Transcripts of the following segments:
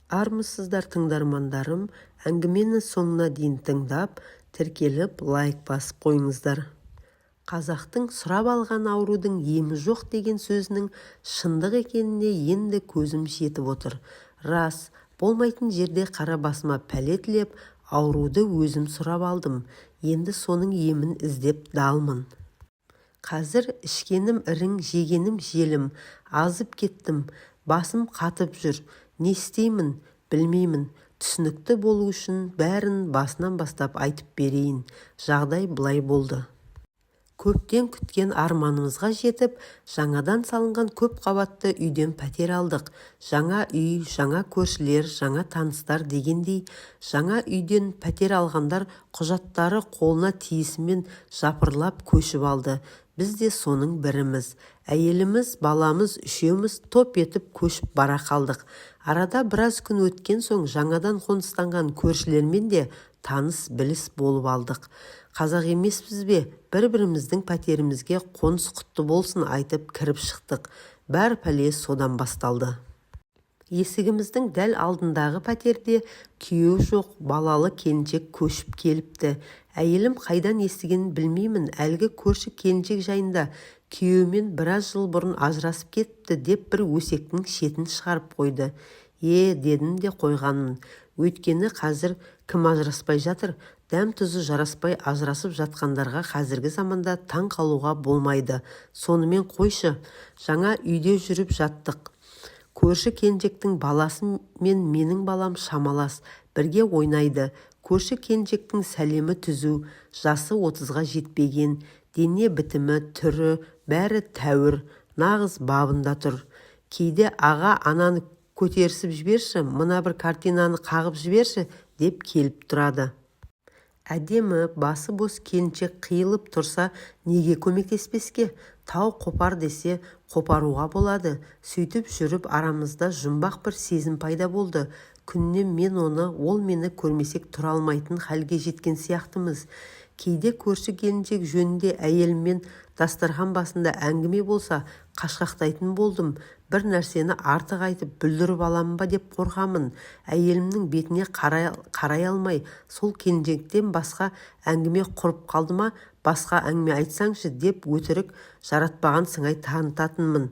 Армысыздар, тыңдармандарым! Әңгімені соңына дейін тыңдап, тіркеліп, лайк басып қойыңыздар. Қазақтың «Сұрап алған аурудың емі жоқ» деген сөзінің шындық екеніне енді көзім жетіп отыр. Рас, болмайтын жерде қара басыма пәле тілеп, ауруды өзім сұрап алдым. Енді соның емін іздеп далмын. Қазір ішкенім ірің, жегенім желім, азып кеттім, басым қатып жүр. Не істеймін, білмеймін. Түсінікті болу үшін бәрін басынан бастап айтып берейін. Жағдай былай болды. Көптен күткен арманымызға жетіп, жаңадан салынған көп қабатты үйден пәтер алдық. Жаңа үй, жаңа көршілер, жаңа таныстар дегендей, жаңа үйден пәтер алғандар құжаттары қолына тиісімен жапырлап көшіп алды. Біз де соның біріміз. Әйеліміз, баламыз, үшеуміз топ етіп көшіп бара қалдық. Арада біраз күн өткен соң жаңадан қоныстанған көршілермен де таныс-біліс болып алдық. Қазақ емеспіз бе, бір-біріміздің пәтерімізге қоныс құтты болсын айтып кіріп шықтық. Бар пәле содан басталды. Есігіміздің дәл алдындағы пәтерде күйеуі жоқ, балалы келіншек көшіп келіпті. Әйелім қайдан естігенін білмеймін, әлгі көрші келіншек жайында күйеуімен біраз жыл бұрын ажырасып кетіпті деп бір өсектің шетін шығарып қойды. Е, дедім де қойғанмын. Өйткені қазір кім ажыраспай жатыр? Дәм-тұзы жараспай ажырасып жатқандарға қазіргі заманда таң қалуға болмайды. Сонымен қойшы, жаңа үйде жүріп жаттық. Көрші келіншектің баласы мен менің балам шамалас, бірге ойнайды. Көрші келіншектің сәлемі түзу, жасы 30-ға жетпеген, дене бітімі, түрі, бәрі тәуір, нағыз бабында тұр. Кейде «Аға, ананы көтерісіп жіберші, мына бір картинаны қағып жіберші» деп келіп тұрады. Әдемі, басы бос келіншек қиылып тұрса неге көмектеспеске? Тау қопар десе, қопаруға болады. Сөйтіп жүріп арамызда жұмбақ бір сезім пайда болды. Күніне мен оны, ол мені көрмесек тұра алмайтын халге жеткен сияқтымыз. Кейде көрші келіншек жөнінде әйеліммен дастархан басында әңгіме болса, қашқақтайтын болдым. Бір нәрсені артық айтып бүлдіріп аламын ба деп қорқамын. Әйелімнің бетіне қарай, қарай алмай, сол келіншектен басқа әңгіме құрып қалды ма, басқа әңгіме айтсаңшы деп өтірік жаратпаған сыңай танытатынмын.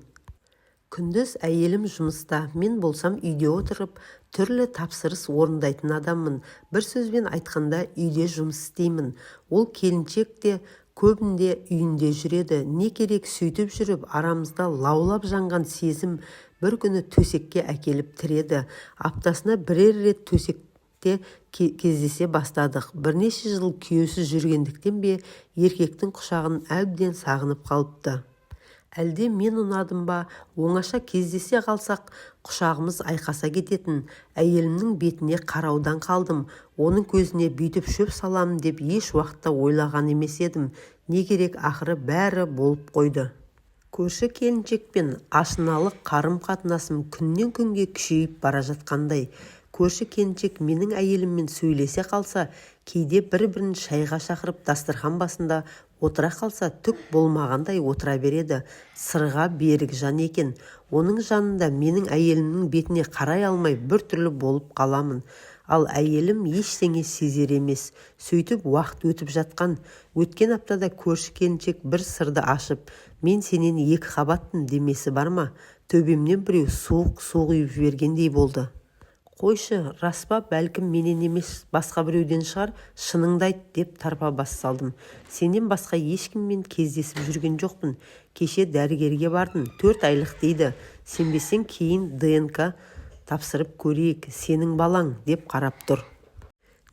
Күндіз әйелім жұмыста, мен болсам үйде отырып, түрлі тапсырыс орындайтын адаммын. Бір сөзбен айтқанда, үйде жұмыс істеймін. Ол келіншек те көбінде үйінде жүреді. Не керек, сөйтіп жүріп арамызда лаулап жанған сезім бір күні төсекке әкеліп тіреді. Аптасына бірер рет төсекте кездесе бастадық. Бірнеше жыл күйеусіз жүргендіктен бе, еркектің құшағын әбден сағынып қалыпты. Әлде мен ұнадым ба, оңаша кездесе қалсақ, құшағымыз айқаса кететін. Әйелімнің бетіне қараудан қалдым. Оның көзіне бүйтіп шөп саламын деп еш уақытта ойлаған емес едім. Не керек, ақыры бәрі болып қойды. Көрші келіншекпен ашыналық қарым-қатынасым күннен күнге күшейіп бара жатқандай. Көрші келіншек менің әйеліммен сөйлесе қалса, кейде бір-бірін шайға шақырып, дастархан басында отыра қалса, түк болмағандай отыра береді. Сырға берік жан екен. Оның жанында менің әйелімнің бетіне қарай алмай біртүрлі болып қаламын. Ал әйелім ештеңе сезер емес. Сөйтіп уақыт өтіп жатқан. Өткен аптада көрші келіншек бір сырды ашып, «Мен сенен екі қабатпын» демесі бар ма, төбемнен біреу суық су құйып жібергендей болды. «Қойшы, рас па? Бәлкім, менен емес, басқа біреуден шығар, шыныңды айт», – деп тарпа бас салдым. «Сенен басқа ешкіммен кездесіп жүрген жоқпын. Кеше дәрігерге бардым, 4 айлық дейді. Сенбесең, кейін ДНК тапсырып көрейік, сенің балаң», – деп қарап тұр.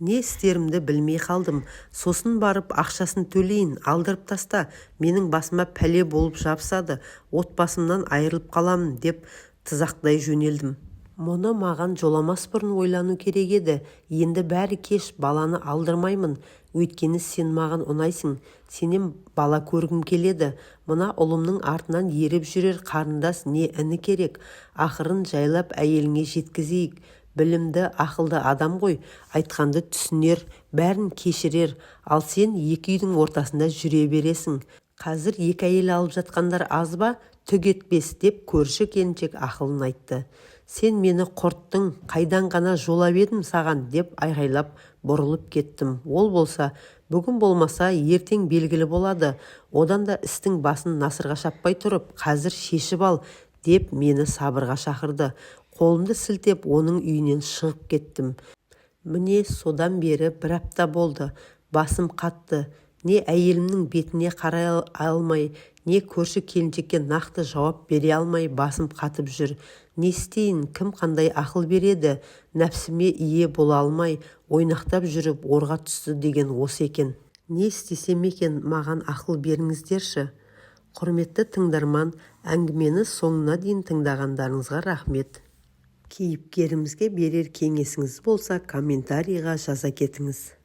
Не істерімді білмей қалдым. Сосын барып ақшасын төлейін, алдырып таста, менің басыма пәле болып жабысады, отбасымнан айырылып қаламын деп тызақтай жөнелдім. Мұны маған жоламас бұрын ойлану керек еді. Енді бәрі кеш. Баланы алдырмаймын, өйткені сен маған ұнайсың, сенен бала көргім келеді. Мына ұлымның артынан еріп жүрер қарындас не іні керек. Ақырын жайлап әйеліңе жеткізейік. Білімді, ақылды адам ғой, айтқанды түсінер, бәрін кешірер. Ал сен екі үйдің ортасында жүре бересің. Қазір екі әйел алып жатқандар аз ба? Түк етпес, деп көрші келіншек ақылын айтты. Сен мені құрттың, қайдан ғана жолап едім саған, деп айғайлап бұрылып кеттім. Ол болса, бүгін болмаса, ертең белгілі болады, одан да істің басын насырға шаппай тұрып, қазір шешіп ал, деп мені сабырға шақырды. Қолымды сілтеп, оның үйінен шығып кеттім. Міне, содан бері бір апта болды. Басым қатты. Не әйелімнің бетіне қарай алмай, не көрші келіншекке нақты жауап бере алмай басым қатып жүр. Не істейін, кім қандай ақыл береді? Нәпсіме ие бола алмай, ойнақтап жүріп орға түсті деген осы екен. Не істесем екен, маған ақыл беріңіздерші. Құрметті тыңдарман, әңгімені соңына дейін тыңдағандарыңызға рахмет. Кейіпкерімізге берер кеңесіңіз болса, комментарийға жаза кетіңіз.